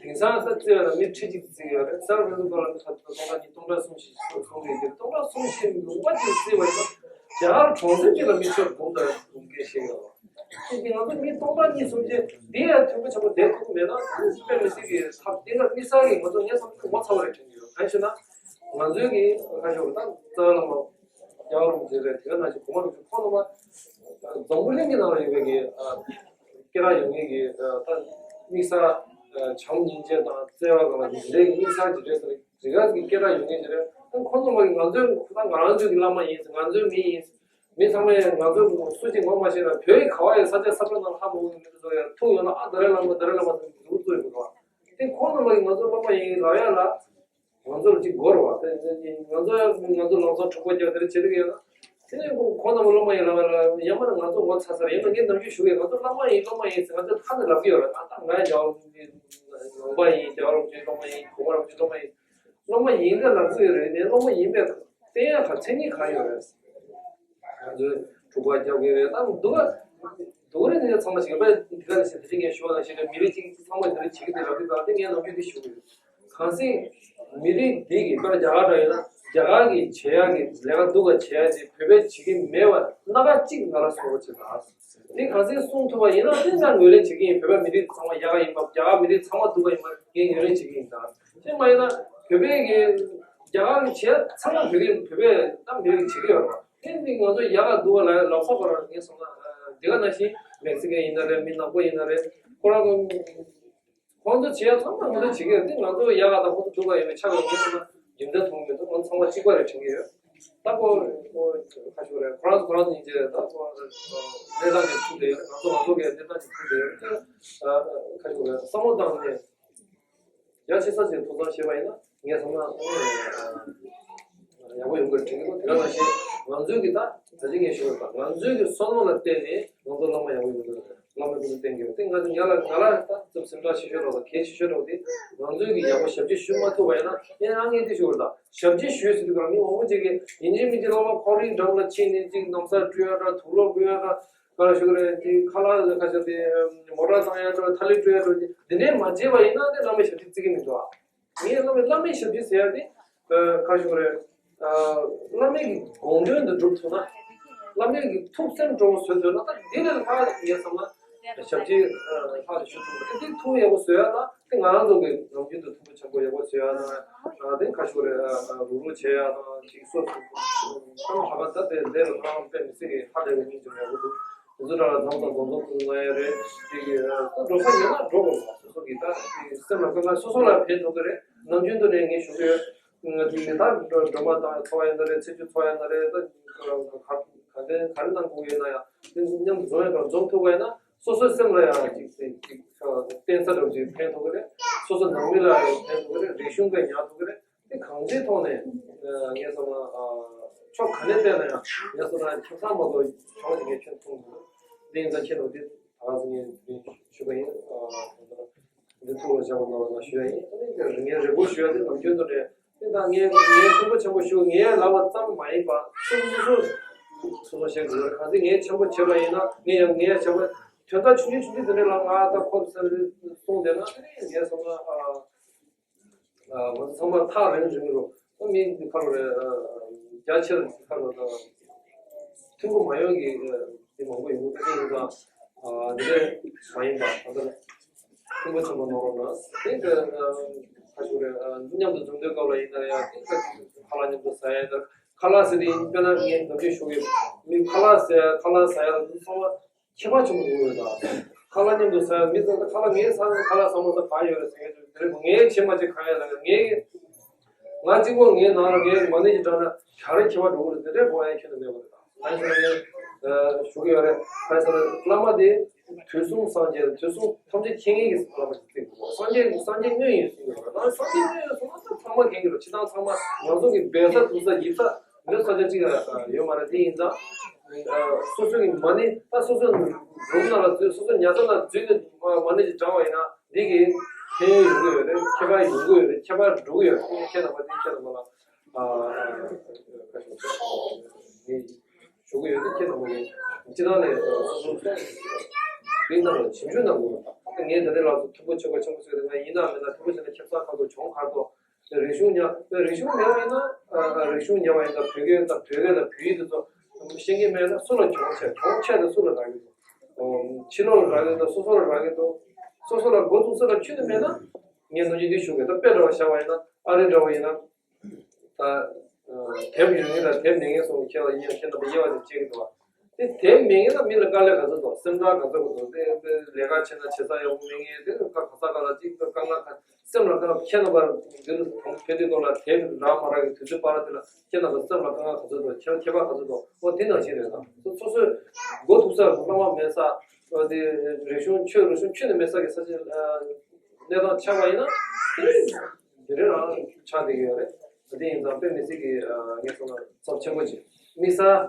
དེང་སང་ད་བརྩི་བ་ལ་མི་ཁྲི་གཅིག་བརྩི་ཡོད་རེད། གསར་པའི་སློབ་གྲྭ་ལ་མི་ཁ་ཐོན་སྟོང་ཕྲག་གཉིས་སྟོང་ཕྲག་གསུམ་བཞི་སོང་གི་འདུག་སྟོང་ཕྲག་གསུམ་བཞི་ལུང་པ་གཅིག་བརྩི་བ་ཡིན་ན་རྒྱ་གར་གྲོང་གསེབ་གཅིག་ལ་མི་ཁྲི་འབུམ་དང་འབུམ་བརྒྱད་ཞིག་ཡོད་རེད། དེ་ང་ཚོ་མི་སྟོང་ཕྲག་གཉིས་གསུམ་བཞི་འདི་ཡང་མཐུན་པོ་ཆེན་པོ་བསྡད་ཐུབ་ཀྱི་མེད་ན་དཔེ་མི་སྲིད་ཀྱི་ཐབས་དེ་ལ་དམིགས་བསལ་གྱི་ང་ཚོ་ངའི་བསམ་ཚུལ་ངོ་ཚ་བ་རེད་དྲན་གྱི་ཡོད། གང་ཞེ་ན། ང་ཚོའི་གི་ཁ་ཕྱོགས་ད་རྩ་བའི་བླ་མ་རྒྱལ་བ་རིན་པོ་ཆེ་རེད། དེ་ག་ནང་བཞིན་གོང་མ་རིན་པོ་ཆེ་ཁོང་རྣམ་པ་འཛམ་བུ་གླིང་གི་ནང་ལ་ཡོད་པའི་གི་སྐད་གྲགས་ཡོད་མཁན་གི་ད་དམིགས་བསལ་བྱམས་སྙིང་རྗེ་དང་བརྩེ་བ་དང་དེ་འདྲའི་དམིགས་བསལ་གྱི་རེད་ཟེར་དེ་ག་གི་སྐད་གྲགས་ཡོད་མཁན་ཅིག་རེད། ད་ཁོང་རྣམ་པ་གི་ང་ཚོའི་ད་ང་རང་ཚོའི་གི་བླ་མ་ཡིན། ང་ཚོའི་མི་ཡིན། མི་ཚང་མས་ང་ཚོ་སུ་གཅིག་ངོ་མ་ཤེས་ན་བོད་ཡིག་ག་བ་ཡི་ས་ཆ་ས་ཁུལ་ནང་ལྷག་མ་འོང་གི་མི་ཚོ་ཡང་ཐུག་ཡོང་ན་ཨ་ད་རེ་བླ་མ་ད་རེ་བླ་མ་ཟེར་གི་འདུག་ཚོ་ཡོད་གི་རེད་བ། དེ་ཁོང་རྣམ་པ་གི་ང་ཚོ་བླ་མ་ཡིན་ལབ་ཡ་ལ། ང་ཚོར་གཅིག་དགོས་རེད་བ། དེ་ང་ཚོ་ང་ཚོ་ལམ་སང་གྲོགས་པོ་རྒྱག་དེ་འདྲ་བྱེད་ཀྱི་ཡོད་ན། དེ་ནས་ཁོང་རྣམ་པ་སློབ་མ་ཡིན་ལབ་ཡ་ལ་ཡང་མིན་ན་ང་ཚོ་ངོ་ཚ་ཚ་རེད། ཡིན་ན་ངས་ནམ་རྒྱུན་ཞུ་གི་ཡོད། ང་ཚོ་བླ་མ་ཡིན་སློབ་མ་ཡིན་ཟེར་ང་ཚོ་ཁ་ནས་ལབ་ཀྱི་ཡོད་རེད། ད་ད་ང་ཡང་རྒྱག་ལུང་པ་ཡིན། རྒྱག་ལུང་ཅིག་སློབ་མ་ཡིན། གོང་མ་རིན་པོ་ཆེ་སློབ་མ་ཡིན། སློབ་མ་ཡིན་ཀྱང་ལབ་ཀྱི་ཡོད་རེད། ངས་སློབ་མ་ཡིན་པའི་བསྟན་ཡག་ག་མཚན་ཉིད་གང་ཡོད་རེད། ང་ཚོས་དྲུག་པ་རྒྱབ་ཀྱི་རེད། ད་འདུག་ག་འདུག་རེད། དེ་ཚང་མ་ཞིག་པས་འདི་ག་ནས་ཞིག་དེ་རིང་ངས་ཞུ་བ་ནང་བཞིན་རེད། མི་རིགས་གཅིག་ཚང་མ་དེ་རིང་བྱེད་ཀྱི་དེ་ལབ་ཀྱི་ད་དེ་ངས་ནམ་རྒྱུན་འདི་ཞུ་གི་ཡོད། གང་ཟེར་མི་རིགས་འདི་གི་དཔེར་ན་རྒྱ་གར་འདྲ་ཡིན་ན་རྒྱ་གར་གྱི་བྱེད་ཡག་གི་ལས་ཀ་འདུག་ག་བྱེད་ཡག་ཅིག་བོད་པས་བྱེད་ཀྱི་མེད་པ་སྣ་ཁ་གཅིག་ང་ལ་གསུང་རོགས་བྱེད་དང་། དེ་གང་ཟེར་གསུང་ཐུབ་པ་ཡིན་ན་དེ་ང་ངོས་ལེན་བྱེད་ཀྱི་ཡིན། བོད་པ་མི་རིགས་ཚང་མ་ཡག་ག་ཡིན་པ། རྒྱ་གར་མི་རིགས་ཚང་མ་སྡུག་ག་ཡིན་པ་ངས་ངོས་ལེན་བྱེད་ཀྱི་ཡིན་ད། དེ་མ་ཡིན་ན་བོད་པའི་གི་རྒྱ་གར་གྱི་བྱེད་ཚང་མ་བོད་ཀྱི་བོད་པས་ད་མི་རིགས་བྱེད་ཀྱི་ཡོད་རེད་བ། དེ་འདི་ང་ཚོ་ཡག་ག་འདུག་ག་ལ་ལབ་ས་བར་ངས་སོང་ན་འདི་ག་ནང་བཞིན་མེག་སི་ཀན་ཡིན་ན་རེད། མི་ནག་པོ་ཡིན་ན་རེད། ཁོ་རང་ཁོང་ཚོ་བྱེད་ཡག་ཚང་མ་ང་ཚོ་བྱེད་ཀྱི་ཡོད། དེ་ང་ཚོ་ཡག་ག་དང་ཁོང་ཚོ་སྡུག་ག་ཡིན་པའི་ཆ་ལ་ངས་སོང་ན་རྒྱུ་མཚན་མཐོང་གི་མི་འདུག་ང་ཚང་མ་གཅིག་པ་རེད་དྲན་གྱི་ཡོད། ད་ཁོ་ཁ་ཤོར་རེད། ཁོ་རང་ཁོ་རང་གཉིས་ཀྱི་ད་ཁོ་གནས་སྟངས་ཀྱི་ཁུལ་དེ་ཡོད། ང་ཚོ་ང་ཚོ་གི་གནས་སྟངས་ཀྱི་ཁུལ་དེ་ཡོད། ཁ་ཤོར་རེད། བསམ་བློ་བཏང་ནས་ཡ་ཆེ་ས་ཆེ་ཐུགས་བསམ་བཞེས་པ་ཡིན་ན་ངས་བསམ་ན་ཡག་པོ་ཡོང་གི་རེད་དྲན་གྱི་འདུག་དེ་ག་ནང་བཞིན་ང་ཚོའི་གི་ད་ད་ཅི་ངས་ཞུ་བ་ད་ང་ཚོའི་གི་བསམ་བློ་ལ་བརྟེན་ནས་ང་ཚོ་བླ་མ་ཡག་པོ་ཡོང་གི་རེད། བླ་མའི་སྐུ་ཚེ་བརྟན་གྱི་ཡོད། དེ་ང་ཚོ་ང་ལ་ང་ལ་ད་ཙམ་སེམས་ཁྲལ་ཆེ་ཤོས་རོགས་དང་གལ་ཆེ་ཤོས་རོགས་དེ་ང་ཚོའི་གི་ཡག་པོ་ཞབས་ཕྱི་ཞུ་མ་ཐུབ་པ་ཡིན་ན་ཡིན་ཨ་ངས་དེ་ཞུ་བར་ད་ཞབས་ཕྱི་ཞུས་ཟེར་དུས་ག་ལ་མི་མང་པོ་ཅིག་གིས་ཡིན་གཅིག་མིན་གཅིག་བླ་མ་ཁོ་རའི་འགྲམ་ལ་ཕྱིན་ནས་ཅིག་ན་བཟའ་སྤྲོད་ཡ་འདྲ། དུག་ལོག་སྤྲོད་ཡ་འདྲ། ག་རེ་ཞུ་གི་རེད། དེ་ཁ་ལག་ལ་ཁ་ཤས་དེ་མོ་ཊ་བཏང་ཡ་འདྲ། ཐ་ལི་སྤྲོད་ཡ་འདྲ། དེ་འདྲས་མ་བྱས་པ་ཡིན་ན་དེ་བླ་མའི་ཞབས་ཕྱི་བརྩི་གི་མི་འདུག་ཨ། ངས་བླ་མའི་བླ་མའི་ཞབས་ཕྱི་ཟེར་ཡ་དེ་ག་རེ་ཞུ་གི་རེད། བླ་མའི་གི་དགོངས་དོན་དུ་སྒྲུབ་ཐུབ་ན། བླ་མའི་གི་ཐུགས་སེམས་སྤྲོ་བོ་བཟོ་ཐུབ་ན་ད་དེ་ལས་ལྷག་ངས་བསམ་ན་ཞབས་ཕྱི་ལྷག་ཞུ་ཐུབ་པ་དེ། དེ་ཐུགས་ཡག་པོ་བཟོ་ཡ་ན་དེ་ང་རང་ཚོ་གི་ནམ་རྒྱུན་དུ་ཐུགས་ཁུར་ཆེན་པོ་ཡག་པོ་བཟོ་ཡ་ན་དེ་ག་རེ་ཞུ་གི་རེད། རུག་རུག་བྱེད་ཡ་དང་ཅིག་སོ་སོ་ལྷག་པ་ད་དེ་ལས་ལ་ཁོ་རང་དཔེ་མི་སྲིད་གི་ཧ་ལས་པའི་མི་འཇོན་ཡག་པོ་འདུག་དེ་ཚོ་འདྲ་ལ་འཛོམས་དང་འཛོམས་འཛོམས་ཚོ་ན་ཡ་རེད། དེ་གི་ད་འགྲོ་ས་ཡོད་ན་འགྲོ་དགོས་རེད། སོ་སོ་གི་ད་དེ་སེམས་ལ་དཀའ་ངལ་སོ་སོ་ལ་ཕན་ཐོགས་གི་རེད། ནམ་རྒྱུན་དུ་ནས་ངས་ཞུ་གི་ཡོད། ང་ཚོའི་ད་སྒྲོལ་མ་དང་འཚོ་བ་ཡིན་ན་རེད། ཚེས་བཅུ་འཚོ་བ་ཡིན་ན་རེད། ད་ག་ག་དེ་ག་རེ་གནང་དགོས་ཡོད་ན་ཡང་དེ་མཉམ་དུ་འཛོམས་ཡོད་པ་འཛོམས་ཐུབ་པ་ཡིན་ན་སོ་སོའི་སེམས་ལ་ཡང་ཅིག་ཅིག་ཅིག་བརྟེན་ས་འདྲ་བོ་ཅིག་ཕན་ཐོགས་ཀྱི་རེད། སོ་སོ་ནང་མི་ལ་ཡང་ཕན་ཐོགས་ཀྱི་རེད། རིག་གཞུང་སྐད་ཉར་ཐུབ་ཀྱི་རེད། དེ་གང་ཅིའི་ཐོག་ནས་ངས་བསམ་ན་ཕྱོགས་ག་ནས་བལྟས་ན་ཡང་ངས་བསམ་ན་ཁྱིམ་ཚང་མ་གཏོགས་གྱོང་ཞིག་ངས་ཁྱོན་མཐོང་མི་འདུག་དེ་ཡིན་ཙང་ཁྱེད་རང་དེ་ད་ག་ཟེ་ངས་ཞུས་པ་ཡིན། འདི་ཐུགས་ལ་བཞག་པ་ལ་ཞུ་ཡ་ཡིན། ངས་རེ་སྐུལ་ཞུ་ཡ་དེ་ནམ་རྒྱུན་དུ་རེད། དེ་དང་ངས་ངས་ཕྲན་བུ་ཆེན་པོ་ཞུ་ངས་ལབ་པ་ཙམ་མ་ཡིན་པ་སོ་སོ་སོ་སོ་སོ་བཤད་དགོས་རེད། གང་ཚེ་ངས་ཆེན་པོ་བྱས་པ་ཡིན་ན་ངས་ཡང་ངས་བྱས་པ་དོན་དག་ཆུང་ཆུང་ཆུང་ཆུང་དེ་འདྲ་ལ་ང་ད་ཁོ་ཚོ་གསུངས་བསྡད་ན་དེ་ནས་ངས་བསམ་ན་ང་ཚོ་ཚང་མ་ཐག་རིང་རིང་རུ་ཨ་མི་འདི་ཁ་ལོ་རེད། རྒྱ་ཆེར་ཁ་ལོ་དང་ཐུན་མོང་མ་ཡོང་གི་འདི་མང་པོ་ཡོང་གི་ཡིན་ཙང་འདི་འདྲ་མ་ཡིན་པ་ད་ལྟ་ཐུན་མོང་ཆེན་པོ་ནོར་རོགས་གནང་། དེ་ཁ་ཤུ་རེད། མཉམ་དུ་འཛོམས་དུས་སྐབས་ལ་ཡིན་ན་ཡང་དེ་ཁ་ལག་མཉམ་དུ་ཟ་ཡ་དང་ཁ་ལག་ཟེར་དེ་དཔེར་ན་ངས་འདམ་ཆུ་ཤོག་གི་མི་ཁ་ལག་ཟ་ཡ་ཁ་ལག་ཟ་ཡ་ལ་འདི་ཚང་མ། ཁྱད་པར་ཆེན་པོ་འདུག་ཡོད་ད། ཁ་ལག་མཉམ་དུ་ཟ་ཡ་མི་ཚང་ཁ་ལག་ངའི་ས་ཁ་ལག་ཟ་མ་ཟ་གང་ཡོད་རེད་ཟེར་མཁན་དེ་རེད། ངའི་ཆེ་མ་ཆེ་གང་ཡོད་ལ་ངའི་ང་གཅིག་པོ་ངའི་ནང་ལ་ངའི་མ་ཎི་ཞིག་བགྲངས་ན་ག་རེ་ཁྱད་པར་འགྲོ་གི་རེད། དེ་འདྲའི་གོ་ཡ་ཁྱོན་ནས་མེད་པ་རེད་ད། གང་ཡིན་ཟེར་ན་ངས་ཞུ་གི་ཡོད་རེད། གང་ཡིན་ཟེར་ན་བླ་མ་དེ་དུས་གསུམ་སངས་རྒྱས་དུས་གསུམ་ཐམས་ཅད་མཁྱེན་མཁན་གྱི་བླ་མ་ཞིག་བརྩི་དགོས། སངས་རྒྱས་སངས་རྒྱས་དངོས་ཡིན་གསུངས་ཡོད་རེད། ད་སངས་རྒྱས་དངོས་ཡིན་གསུངས་ན་ད་ཚང་མ་མཁྱེན་གྱི་རེད། ཕྱི་ནང་ཚང་མ་ང་ཚོ་གི་སྦས་ས་འདུག་ས་ཡིབ་ས། མི་ས་ཆ་གཅིག་ལ་ཡོད་མ་རེད། དེ་ཡིན་ཙང་སོ་སོ་གི་མ་ཎི་ད་སོ་སོ་རུམ་ནང་ལ་འཛུལ་སོ་སོ་ཉལ་ས་ནང་འཛུལ་ནས་མ་ཎི་ཅིག་བགྲངས་པ་ཡིན་ན་འདི་གི་ཕན་ཡོན་ཡོང་གི་ཡོད་རེད། ཁྱད་པར་ཡོང་གི་ཡོད་རེད། ཁྱད་པར་འགྲོ་གི་ཡོད་རེད། ཁྱེད་རྣམ་པ་འདི་ཁྱེད་རྣམ་པ་ལ་ཞུ་གི་ཡོད་རེད། ཁྱེད་རྣམ་པ་གི་སྤྱི་བཏང་ནས་སོ་སོ་འདི་རྣམས་ལ་ཞིབ་འཇུག་གནང་དགོས་རེད། ངས་འདི་ནས་ལབ་སོང་། མཐུན་པོ་ཆོག་པ་ཆེན་པོ་ཟེར་དེ་ང་ཡིན་ན་མིན་ན། མཐུན་པོ་བྱས་ན་ཁེ་བཟང་ཁ་ཐོག་གྱོང་ཁ་ཐོག་རིག་གཞུང་ཉམས། རིག་གཞུང་ཉམས་པ་ཡིན་ན། ཨ། རིག་གཞུང་ཉམས་པ་ཡིན་ན་བོད་སྐད་དང་བོད་སྐད་དང་བོད་ཡིག་དེ་ཚོ་ཤེས་ཀྱི་མེད་ན་སུ་ལ་གྱོང་ཆེ། གྱོང་ཆེ་དེ་སུ་ལ་རག་གི་འདུག་ཕྱི་ལོགས་ལ་རག་གི་འདུག་སོ་སོ་ལ་རག་གི་འདུག་སོ་སོ་ལ་འགོ་འཛུགས་ས་ལ་ཁྱོན་ནས་མེད་ན། ངས་ནམ་རྒྱུན་འདི་ཞུ་གི། ད་དཔེ་འདྲ་བ་བཞག་པ་ཡིན་ན། ཨ་རི་འདྲ་བ་ཡིན་ན། ད་དེབ་ཡོད་མཁན་དང་དེབ་མེད་མཁན་སོགས་ཁྱེད་ལ་ཡིན་ཡང་ཁྱེད་རྣམ་པ་དབྱེ་བ་དེ་བྱེད་ཀྱི་འདུག་བ། དེ་དེབ་མེད་མཁན་ལ་མི་ལ་དཀའ་ལས་ག་ཚོད་འདུག་སེམས་ཁྲལ་ག་ཚོད་འདུག་དེ་དེ་ལས་ཀ་བྱེད་ན་བྱེད་ས་ཡག་པོ་མེད་མཁན། དེ་ག་ག་ས་ག་ལ་ཅིག་དཀའ་ངལ་ག་སེམས་ལ་དཀའ་ངལ། ཁྱེད་རྣམ་པ་འདིར་གོང་ཕེབས་དུས་ཐོག་ལ་དེབ་རག་མ་རག་གི་དུས་ཚོད་བར་དེ་ལ་ཁྱེད་རྣམ་པ་སེམས་ལ་དཀའ་ངལ་ག་ཚོད་འདུག་ཁྱེད་ཁྱད་པར་ག་ཚོད་འདུག་འོ་དེ་ནང་བཞིན་རེད། ད་སོ་སོ་སོའི་འགོ་ཐུག་ས་བླ་མ་མེད་ས། འོ་དེ་རིག་གཞུང་ཆོས་རིག་གཞུང་ཆོས་ནི་མེད་ས་གི་ས་ཆ་གནས་སྟངས་ཆགས་པ་ཡིན་ན། དེ་རེ་རང་ཆགས་བསྡད་ཀྱི་ཡོད་རེད། དེ་ཡིན་ཙང་དཔེ་མི་སྲིད་ཀྱི་ངས་སོང་ན་ཚབས་ཆེན་པོ་ཅིག་དམིགས་བསལ་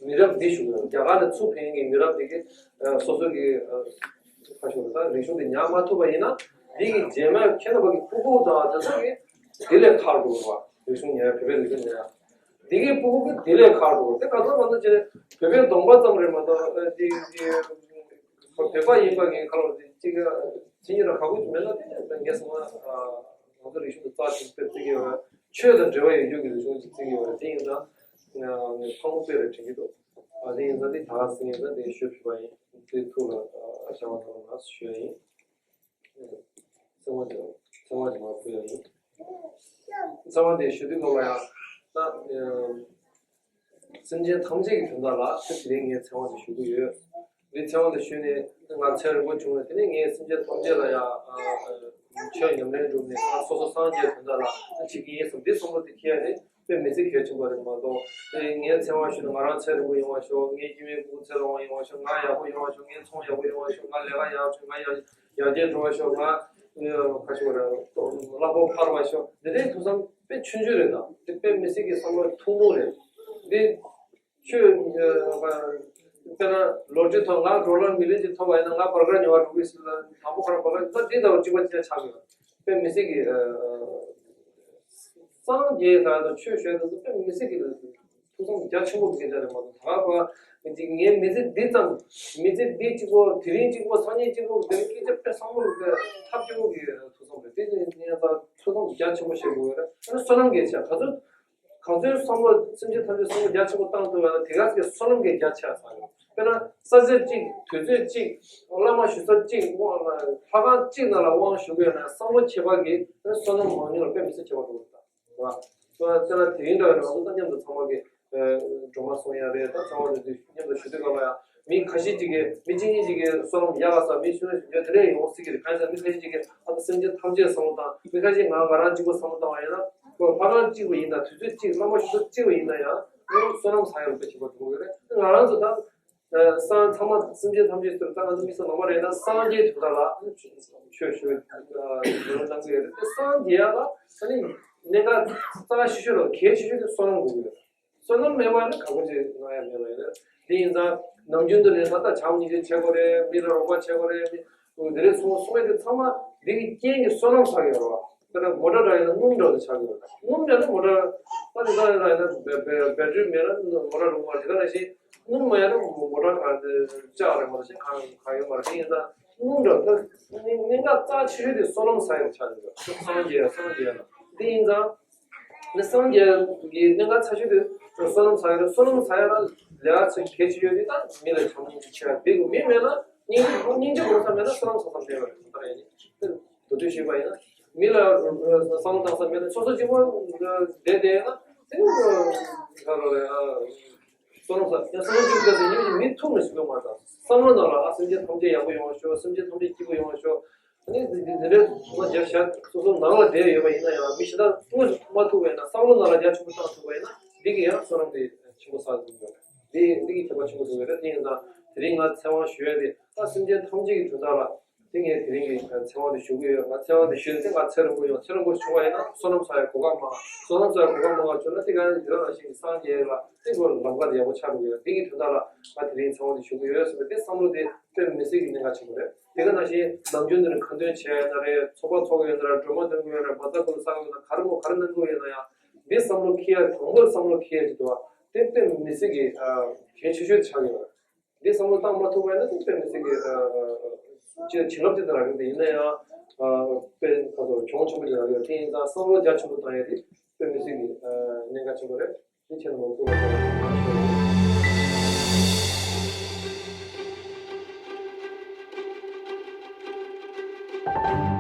མི་རབས་འདི་ཞུ་གི་ཡོད། རྒྱ་གར་ནས་ཚུར་ཕེབས་མཁན་གྱི་མི་རབས་འདི་གི་སོ་སོ་གི་ཁ་ཤོར་ད་རིག་གཞུང་འདི་ཉར་མ་ཐུབ་པ་ཡིན་ན། འདི་གི་རྗེས་མའི་ཁྱེད་རྣམ་པ་གི་ཕྲུ་གུ་དང་དེ་ཚོ་གི་དེ་ལས་ཁག་འགྲོ་གི་རེད་བ། རིག་གཞུང་ཉར་ཡ། བོད་པའི་རིག་གཞུང་ཉར་ཡ། འདི་གི་ཕྲུ་གུ་གི་དེ་ལས་ཁག་འགྲོ་གི་རེད། དེ་ག་ཚོད་མ་ཚོད་ཅེ་བོད་པའི་གདོང་པ་ཙམ་རེད་མ་གཏོགས། འདི་འདི་བོད་པ་ཡིན་པ་ངས་ཁ་ལོ་འདི་གཅིག་ཕྱི་ཉིན་ལ་ཁག་པོ་ཅིག་མེད་ན། དེ་ངས་སོང་ན་ང་ཚོ་རིག་གཞུང་དུ་རྩ་ཆེན་པོ་བརྩི་གི་ཡོད་པ། ཆོས་དང་འབྲེལ་བ་ཡོད་རྒྱུ་གི་རིག་གཞུང་ཅིག་བརྩི་གི་ཡོད་པ། དེ་ཡིན་ཙང་ངས་ཕངས་པོ་དཔེ་རེ་དྲན་གྱི་འདུག་ཨ། དེ་ཡིན་ཙང་དེ་ད་ག་ཟེ་ཡིན་ཙང་དེ་ཞུ་ཕྱི་པ་ཡིན། དེ་ཐུགས་ལ་བཞག་པ་ཐོག་ལ་ཞུ་ཡ་ཡིན། ཚེ་དབང་དེ་ཚེ་དབང་དེ་མ་ཕུལ་ཡ་ཡིན། ཚེ་དབང་དེ་ཞུ་དུས་སྐབས་ལ་ཡང་ད་སེམས་ཅན་ཐམས་ཅད་ཀྱི་དོན་དག་ལ་དེ་རིང་ངས་ཚེ་དབང་དེ་ཞུ་གི་ཡོད། འདི་ཚེ་དབང་དེ་ཞུས་ནས་ང་ཚེ་རིང་པོ་བྱུང་ནས། དེ་ནས་ངས་སེམས་ཅན་ཐམས་ཅད་ལ་ཡང་ཆོས་ཉམས་ལེན་བསྒྲུབས་ནས་སོ་སོ་སངས་རྒྱས་དོན་དག་ལ་བྱེད་ཀྱི་ཡིན་བསམ། འདི་བསམ་བློ་དེ་འཁྱེར་ཡ་དེ་དཔེ་མི་སྲིད་གལ་ཆེན་པོ་རེད་མ་གཏོགས། དེ་ངའི་ཚེ་དབང་ཞུས་ན་ང་རང་ཚེ་རིང་པོ་ཡོང་བ་ཤོག་ངའི་སྐྱེ་དམན་ཕྲུ་གུ་ཚེ་རིང་པོ་ཡོང་བ་ཤོག་ངའི་ཚོང་ཡག་པོ་ཡོང་བ་ཤོག་ངའི་ལས་ཀ་ཡག་ཤོག་ང་ཡར་རྒྱས་འགྲོ་བ་ཤོག་ང་ཁ་ཤོག་རེད། གླ་ཕོགས་འཕར་བ་ཤོག་འདི་འདྲའི་ཐུགས་བསམ་དཔེ་ཆུང་ཆུང་རེད། ད་དེ་དཔེ་མི་སྲིད་ཀྱི་བསམ་བློ་ཐུང་ཐུང་རེད། འདི་ཆོས་དཔེར་ན་ལོ་ཊ་རི་ཐོབ། ང་ཌོ་ལར་མི་ལི་ཡོན་ཅིག་ཐོབ་པ་ཡིན་ན་ང་བར་གར་ཉོ་བ་འགྲོ་གི་ཟེར་ན། དང་པོ་ཁོ་རང་བར་གར་ད་འདི་ལྟ་བུ་གཅིག་པ་གཅིག་ཆགས་ཡོད། དཔེ་མི་སྲིད་ཀྱི་སངས་རྒྱས་དང་ཆོས་ཞུ་ཡ་དེ་ཚོ་དཔེ་མི་སྲིད་ཀྱི་ཐུགས་བསམ་རྒྱ་ཆེན་པོ་གི་སྐད་ཆ་རེད་མ་གཏོགས། ད་ག་ཁོ་ངས་མི་ཚེ་འདི་ཙམ། མི་ཚེ་འདི་གཅིག་པོ། དེ་རིང་གཅིག་པོ། སང་ཉིན་གཅིག་པོ། དེ་རིང་སྐད་ཆ་དཔེ་བསམ་བློ་ཐབས་སྐྱོ་བོ་གི་ཐུགས་བསམ་རེད། དེ་ནི་ངས་ད་ཐུགས་བསམ་རྒྱ་ཆེན་པོ་བཞེས་དགོས་རེད། ཨ་ནི་བསོད་ནམས་རྒྱ་ཆེ། ག་ཚོད་ག་ཚོད་བསམ་བློ། སེམས་ཅན་ཐམས་ཅད་བསམ་བློ་རྒྱ་ཆེན་པོ་བཏང་ཐུབ་ཡ་ན་དེ་ག་ཚོད་བསོད་ནམས་ཀྱི་རྒྱ་ཆེ་ས་རེད། དཔེར་ན་ས་ཆ་གཅིག་དུས་ཚོད་གཅིག་བླ་མ་ཞུ་ས་གཅིག་དབང་ལྷ་ཁང་གཅིག་ནང་ལ་དབང་ཞུ་དགོས་ན་བསམ་བློ་ཁྱད་པར་གྱི་བསོད་ནམས་མང་ཉུང་ལ་དཔེ་མི་སྲིད་ཁྱད་པར་འདུག་ད། རེད་བ། དེ་ལ་དེ་རིང་འདྲ་བའི་ང་ཚོ་ད་མཉམ་དུ་ཚང་མ་གི་སྒྲོལ་མ་གསུང་ཡ་རེད། ད་ཚང་མ་དེ་མཉམ་དུ་ཞུ་དུས་སྐབས་ལ་ཡང་མི་ཁ་ཤས་ཅིག་གིས། མི་གཅིག་གཉིས་ཅིག་གིས་བསོད་ནམས་ཡག་ག་ས་མི་ཤུགས་ནས་ཞུ་རྒྱུ་དེ་འདྲ་ཡོང་སྲིད་ཀྱི་རེད། གང་ཡིན་ཟེར་ན་མི་ཁ་ཤས་ཅིག་གིས་ཨ་ད་སེམས་ཅན་ཐམས་ཅད་བསམ་བློ་བཏང་། མི་ཁ་ཤས་ང་ང་རང་གཅིག་པོ་བསམ་བློ་བཏང་བ་ཡིན་ན། ཁོ་ལྷ་ཁང་གཅིག་པོ་ཡིན་ན། དུས་ཚོད་གཅིག་བླ་མ་ཞུ་ས་གཅིག་པོ་ཡིན་ན་ཡང་ཁོ་བསོད་ནམས་བསགས་ཡ་ལ་དཔེ་ཁྱད་པར་འགྲོ་གི་རེད། ང་རང་ཚོ་ད་སངས། ཚང་མ་སེམས་ཅན་ཐམས་ཅད་ཟེར་ད་ང་ཚོ་མི་ཚང་མ་རེད་ན་སངས་རྒྱས་དོན་དག་ལ་ཆོས་ཞུ་ཡ་གནང་གི་ཡོད་རེད། དེ་སངས་རྒྱས་ཡ་ལ་ཨ་ནི་གནད་འགག་རྩ་ཆེ་ཤོས་དང་གལ་ཆེ་ཤོས་དེ་བསོད་ནམས་དགོས་ཀྱི་ཡོད་རེད། བསོད་ནམས་མེད་པ་ནི་གང་ཅི་གནང་ཡ་མེད་པ་ཡིན། དེ་ཡིན་ཙང་ནམ་རྒྱུན་དུ་ནས་ད་ལྟ་བྱམས་སྙིང་རྗེ་བྱེད་དགོས་རེད། མི་ལ་རོགས་པ་བྱེད་དགོས་རེད། མི་འོ་དེ་རེད། སོང་སོང་བས་དེ་ཚང་མ་དེ་གི་རྐྱེན་གྱིས་བསོད་ནམས་བསགས་ཡོད་རེད་བ། དཔེར་ན་མོ་ཊ་འདྲ་ཡིན་ན་སྣུམ་འདྲ་དུ་ཆགས་ཡོད་རེད། སྣུམ་མེད་ན་མོ་ཊ་ད་དེ་ད་ཡིན་ན་བེ་བེ་བེ་ཊི་རི་མེད་ན་མོ་ཊ་རུང་བ་དེ་ག་ནང་བཞིན་སྣུམ་མ་ཡིན་ན་མོ་ཊ་ག་དེ་ལྕགས་རེད་མ་གཏོགས་གཞན་གང་གང་ཡོད་མ་རེད། དེ་ཡིན་ཙང་སྣུམ་འདྲ་ད་གནད་འགག་རྩ་ཆེ་ཤོས་དེ་བསོད་ནམས་བསགས་ཡོད་ཆགས་ཡོད་རེད། སངས་རྒྱས་སངས་རྒྱས་ལ་དེ་ཡིན་ཙང་། ནི་སངས་རྒྱས་ཀྱི་གནད་འགག་ཆེ་ཤོས་དེ་བསོད་ནམས་བསགས་ཡ་རེད། བསོད་ནམས་བསགས་ཡ་ལ་ལས་ཀ་ཆེ་གལ་ཆེ་ཤོས་དེ་ད་མི་ལ་བྱམས་སྙིང་རྗེ་ཆེ་བ་དེ་དགོས། མི་མེད་ན་སྙིང་རྗེ་སྙིང་རྗེ་སྒོམ་ས་མེད་ན་བསོད་ནམས་བསགས་ས་མེད་པ་རེད། ད་ཡིན་ནི་མདོ་སྡེ་ཞུས་པ་ཡིན་ན་མི་ལ་བསམ་བློ་བཏང་ས་མེད་ན་སོ་སོ་གཅིག་པོ་བསྡད་བསྡད་ན་དེ་ནི་ག་རེ་རེད། བསོད་ནམས་བསགས་ཡ་བསམ་བློ་གཅིག་པུ་བསྡད་ས་ཡིན་ན་མི་ཐུག་ནས་ཞུ་གི་མ་རེད། བསམ་བློ་ནང་ལ་ཨ་སེམས་ཅན་ཐམས་ཅད་ཡག་པོ་ཡོང་བ་ཤོག་སེམས་ཅན་ཐམས་ཅད་སྐྱིད་པོ་ཡོང་བ་ཤོག་ཨ་ནི་འདི་འདི་འདྲའི་ཚོགས་པ་རྒྱབ་བཞག་སོ་སོ་ནང་ལ་བསྡད་ཡོད་པ་ཡིན་ན་ཡང་མི་གཞན་དག་ཐུག་མ་ཐུབ་པ་ཡིན་ན་བསམ་བློ་ནང་ལ་རྒྱ་ཆེན་པོ་བཏང་ཐུབ་པ་ཡིན་ན་འདི་གི་ཡང་བསོད་ནམས་དེ་ཆེན་པོ་བསགས་ཐུབ་ཡོད་རེད། འདི་འདི་གི་ཁྱད་པར་ཆེན་པོ་ཐུབ་ཡོད་རེད། དེ་ཡིན་ཙང་དེ་རིང་ང་ཚེ་དབང་ཞུ་ཡ་དེ་ད་སེམས་ཅན་ཐམས་ཅད་ཀྱི་དོན་དག་ལ་དེ་ངས་དེ་རིང་གི་ཚེ་དབང་དེ་ཞུ་གི་ཡོད། ང་ཚེ་དབང་དེ་ཞུས་ཚེ་ང་ཚེ་རིང་པོ་ཡོང་། ཚེ་རིང་པོ་བྱུང་བ་ཡིན་ན་བསོད་ནམས་བསགས་ཡ་གོ་སྐབས་མང་། བསོད་ནམས་བསགས་ཡ་གོ་སྐབས་མང་བ་བྱུང་ན་དེ་ག་ནས་དེ་ལ་ནང་བཞིན་གྱི་སངས་རྒྱས་ལ་དེ་སྐོར་ལམ་ཁ་དེ་ཡག་པོ་ཆགས་འགྲོ་གི་ཡོད། དེ་གི་དོན་དག་ལ་ང་དེ་རིང་ཚེ་དབང་དེ་ཞུ་གི་ཡོད་ཟེར་བའི་དེ་བསམ་བློ་དེ་དཔེ་མི་སྲིད་ཀྱི་གནད་འགག་ཆེན་པོ་རེད། དེ་ག་ནང་བཞིན་ནམ་རྒྱུན་དུ་ནི་ཁ་འདོན་བྱས་ཡོད་ན་རེད། ཚོགས་པ་ཚོགས་ཡོད་ན་རེད། སྒྲོལ་མ་འདོན་གྱི་ཡོད་རེད། བཛྲ་གུ་རུ་བསགས་ཡོད་ན་ག་རེ་མོ་ག་རེ་གནང་གི་ཡོད་ན་ཡང་འདི་བསམ་བློ་འཁྱེར་ཡ་དང་པོར་བསམ་བློ་འཁྱེར་ཡ་ཅིག་འདུག་བ། དེ་དཔེ་མི་སྲིད་ཀྱི་གལ་ཆེ་ཤོས་དེ་ཆགས་ཡོད་རེད། འདི་བསམ་བློ་བཏང་མ་ཐུབ་པ་ཡིན་ན་དེ་དཔེ་མི་སྲིད་ཀྱི་ ཅིག་བྱིན་རླབས་ཅིག་ཏུ་རག་གི་འདུག་ཡིན་ན་ཡང་དཔེ་ཁ་ཐོག་གྱོང་ཆེན་པོ་ཅིག་རག་གི་ཡོད། དེ་ཡིན་ཙང་བསམ་བློ་རྒྱ་ཆེན་པོ་བཏང་ཡ་དེ་དཔེ་མི་སྲིད་ཀྱི་གནད་འགག་ཆེན་པོ་རེད། དེ་ཁྱེད་རྣམ་པ་ཐུགས་ལ་བཞག་ཡོད།